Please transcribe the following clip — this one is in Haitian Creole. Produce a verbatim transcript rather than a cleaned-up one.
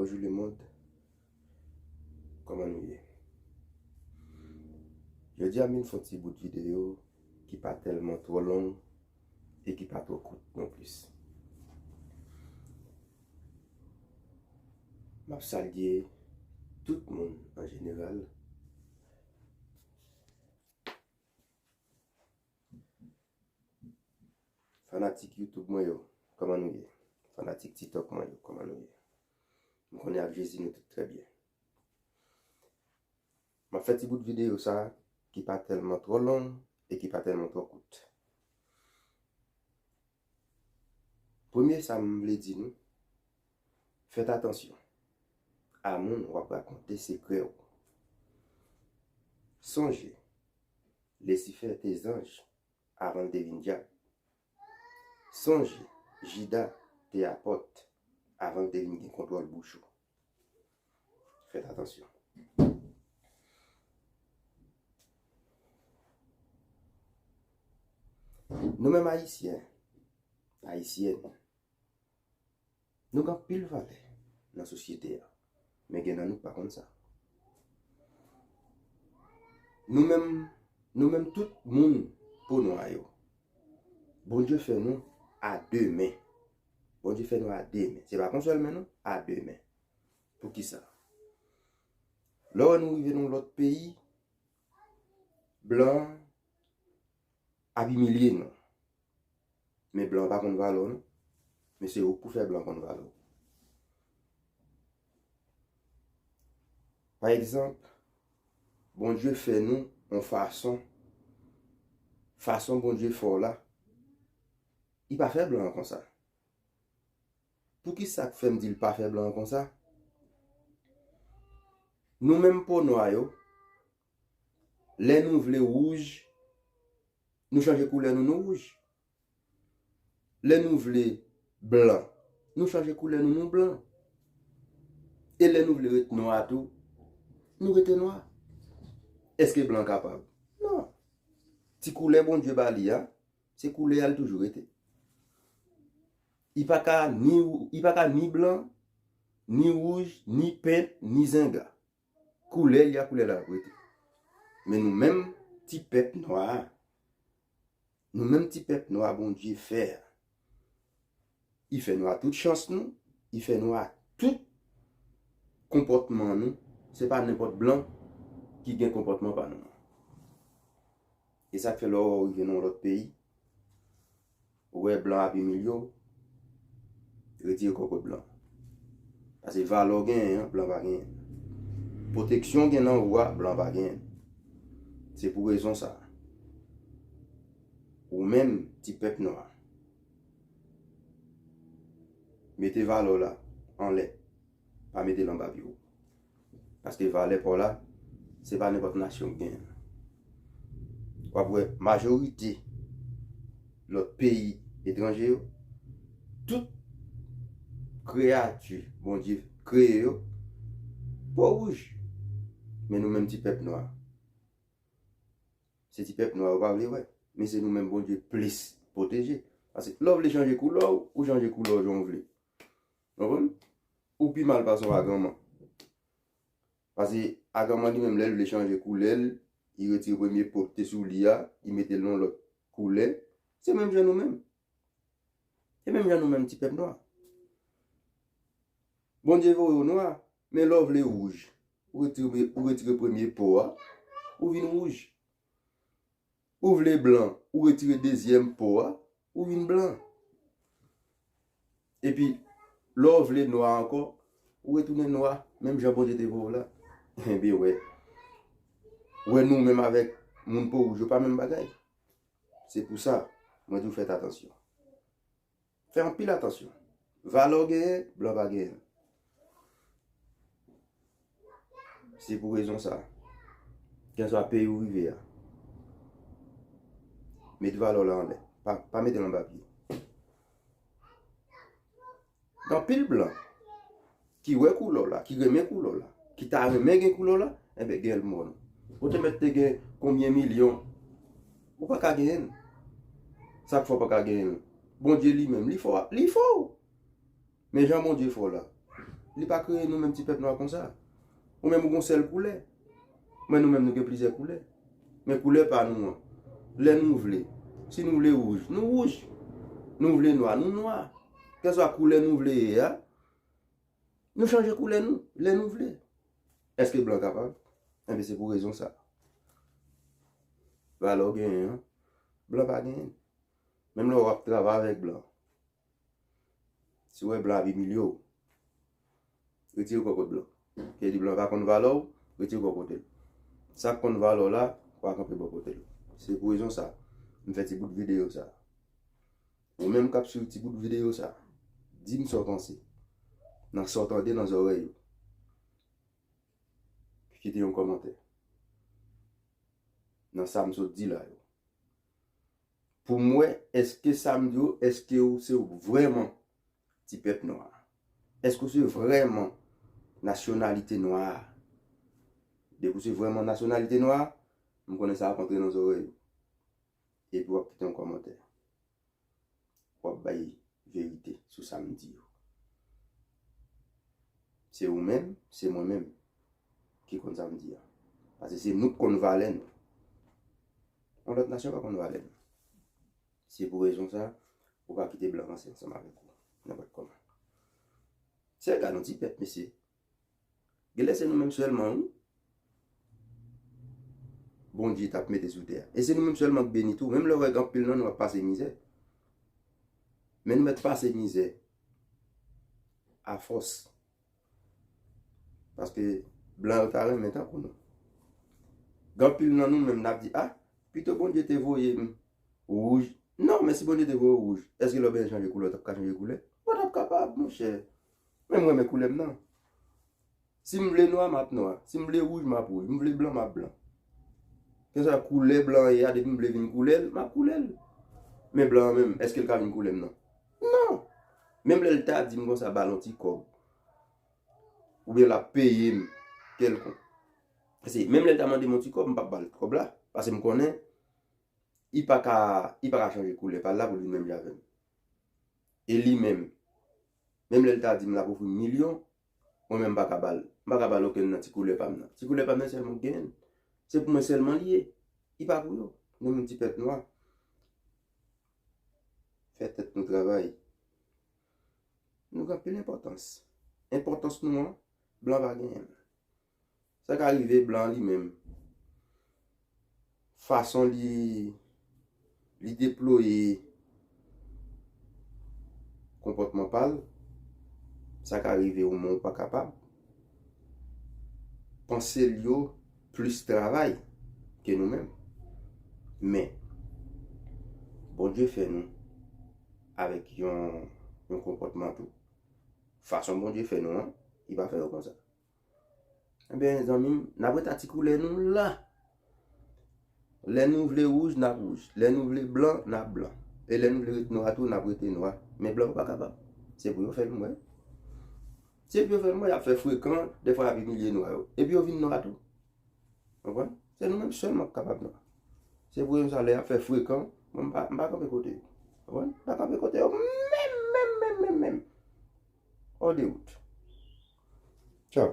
Bonjou lemonn, kòman nou ye? Jodi a m vin fè yon ti bout videyo ki pa tèlman twò long e ki pa twò kout non plis. M ap salye tout moun an jeneral. Fanatik YouTube mwen yo, kòman nou ye? Fanatik TikTok mwen yo, kòman nou ye? M konnen ak Jezi nou tout trè byen. M ap fè ti bout videyo sa a ki pa tèlman twò long e ki pa tèlman twò kout. Premye sa m vle di nou, fèt atansyon a moun w ap rakonte sekrè w. Sonje, Lisifè te zanj avan l te vin dyab. Sonje, Jida te apòt avan l te vin gen kontwòl bouch ou. Fèt atansyon. Nou menm Ayisyen, Ayisyèn, nou gen anpil valè nan sosyete a, men gen nan nou k pa konn sa. Nou menm, nou menm tout moun po nwa yo, Bondye fè nou a de men. Bondye fè nou a de men. Se pa kon sèl men non, a de men. Poukisa? Lè w wè nou rive nan yon lòt peyi, blan ap imilye nou. Men blan pa konn valè w non. Men se ou k pou fè blan konn valè w. Pa egzanp, Bondye fè nou yon fason, fason Bondye fè w la, li pa fè blan an konsa. Poukisa k fè m di l pa fè blan an konsa? Nou menm po nwa yo, lè nou vle wouj, nou chanje koulè nou, nou wouj. Lè nou vle blan, nou chanje koulè nou, nou blan. E lè nou vle ret nwa tou, nou rete nwa. Èske blan kapab? Non. Ti koulè Bondye ba li a, se koulè a l toujou rete. Li pa ka ni, li pa ka ni blan, ni wouj, ni pent, ni zenga. Koulè li a, koulè l ap rete. Men nou menm, ti pèp nwa a, nou menm ti pèp nwa Bondye fè a, li fè nou a tout chans nou, li fè nou a tout konpòtman nou. Se pa nenpòt blan ki gen konpòtman pa nou. E sa k fè lè w rive nan yon lòt peyi, ou wè blan ap imilye w, retire kòkòt blan. Paske valè w genyen an, blan pa genyen. Pwoteksyon w gen nan ou a, blan pa genyen. Se pou rezon sa a, ou menm, ti pèp nwa, mete valè w la anlè. Pa mete l anba pye w. Paske valè pa w la, se pa nenpòt nasyon k genyen l. W ap wè majorite lòt peyi etranje yo, tout kreyati Bondye kreye yo, po wouj. Men nou menm ti pèp nwa, se ti pèp nwa yo pa vle wè. Men se nou menm Bondye plis pwoteje. Paske lè w vle chanje koulè w, ou chanje koulè w jan w vle. Konprann? Ou pi mal pase yon aganman. Paske aganman li menm, lè l vle chanje koulè l, li retire premye po ki te sou li a, li mete l yon lòt koulè. Se menm jan nou menm. Se menm jan nou menm ti pèp nwa. Bondye voye w nwa, men lè w vle wouj, ou retire, ou retire premye po a, ou vin wouj. Ou vle blan, ou retire dezyèm po a, ou vin blan. Epi, lè w vle nwa ankò, ou retounen nwa, menm jan Bondye te voye w la. Ebyen, wè. Wè nou menm avèk moun po wouj yo pa menm bagay. Se pou sa, mwen di w fèt atansyon. Fè anpil atansyon. Valè w genyen, blan pa genyen. Se pou rezon sa a, kèlkeswa peyi w rive a, met valè w la anlè. Pa, pa mete l anba pye. Gen anpil blan ki wè koulè w la, ki renmen koulè w la, ki ta renmen gen koulè w la, enben, gen l mò non. Ou te mèt te gen konbyen milyon, ou pa ka genyen l. Sa k fè w pa ka genyen l? Bondye li menm, li fè w, li fè w. Men jan Bondye fè w la, Li pa kreye nou menm ti pèp nwa konsa. Ou menm ou gon sèl koulè. Men nou menm nou gen plizyè koulè. Men koulè pa nou an. Lè nou vle. Si nou vle wouj, nou wouj. Nou vle nwa, nou nwa. Kèlswa koulè nou vle ye a, nou chanje koulè nou, lè nou vle. Èske blan kapab? Enben, se pou rezon sa. Valè w genyen an, blan pa genyen. Menm lè w ap travay avèk blan, si w wè blan ap imilye w, retire kò kot blan. Kè di blan pa konn valè w, retire kò kote l. Sa k konn valè w la, w a kanpe bò kote l. Se pou rezon sa, m fè ti bout videyo sa. Ou menm k ap swiv ti bout videyo sa, di m sa w panse. Nan sa w tande nan zòrèy ou. Kite yon kòmantè. Nan sa m sot di la yo. Pou m wè, èske sa m di yo, èske ou se vrèman ti pèp nwa? Èske ou se vrèman nasyonalite nwa? Depi ou se vrèman nasyonalite nwa, m konnen sa ap antre nan zòrèy ou. Epi w ap kite yon kòmantè. W ap bay verite sou sa m di yo. Se ou menm, se mwen menm ki konn sa m di a. Paske se nou k konn valè nou. Yon lòt nasyon pa konn valè nou. Se pou rezon sa, ou pa kite blan ranse ansanm avèk ou. Nenpòt kòman. Se gade yon ti pèp, mesye. Genlè se nou menm sèlman, wi. Bondye t ap mete sou tè a. E se nou menm sèlman k beni tou. Menm lè w wè gen anpil nan nou ap pase mizè. Men nou mèt pase mizè. Afòs. Paske blan yo ta renmen tankou nou. Gen anpil nan nou menm n ap di, ah, pito Bondye te voye m wouj. Non, men si Bondye te voye w wouj, èske lè w bezwen chanje koulè, w t ap ka chanje koulè? Ou pa t ap kapab, monchè. Men m renmen koulè m nan. Si m vle nwa, m ap nwa. Si m vle wouj, m ap wouj. M vle blan, m ap blan. Kèlkeswa koulè blan an ye a, depi m vle vin koulè l, m ap koulè l. Men blan an menm, èske l ka vin koulè m nan? Non. Menm lè l ta di m konsa, ba l yon ti kòb. Oubyen l ap peye m kèlkonk. Paske menm lè l ta mande m yon ti kòb, m p ap ba l kòb la. Paske m konnen, li pa ka, li pa ka chanje koulè pa l la pou l vin menm jan avè m. E li menm, menm lè l ta di m l ap ofri m milyon, mwen menm m pa ka ba l. M pa ka ba l okenn nan ti koulè pa m nan. Ti koulè pa m nan sèlman k genyen l. Se pou mwen sèlman li ye. Li pa pou yo. Nou menm ti pèp nwa. Fè tèt nou travay. Nou gen anpil enpòtans. Enpòtans nou an, blan pa genyen l. Sa ka rive blan an li menm. Fason li, li deploye konpòtman pa l, sa ka rive ou menm ou pa kapab. Panse l yo plis travay ke nou menm. Men, Bondye fè nou avèk yon, yon konpòtman tou. Fason Bondye fè nou an, li pa fè yo konsa. Ebyen, zanmi m, n ap ret a ti koulè nou la. Lè nou vle wouj, n ap wouj. Lè nou vle blan, n ap blan. E lè nou vle ret nwa tou, n ap rete nwa. Men blan yo pa kapab. Se pou yo fè l, m wè. Se pou yo fè l, m wè, y ap fè frekan, dèfwa y ap imilye nwa yo. Epi yo vin nwa tou. Konprann? Se nou menm sèlman k kapab nwa. Se pou yo sa lè y ap fè frekan, mwen m pa, m pa kanpe kote yo. Konprann? M pa kanpe kote yo menm, menm, menm, menm, menm. Hors de route. Tchaw.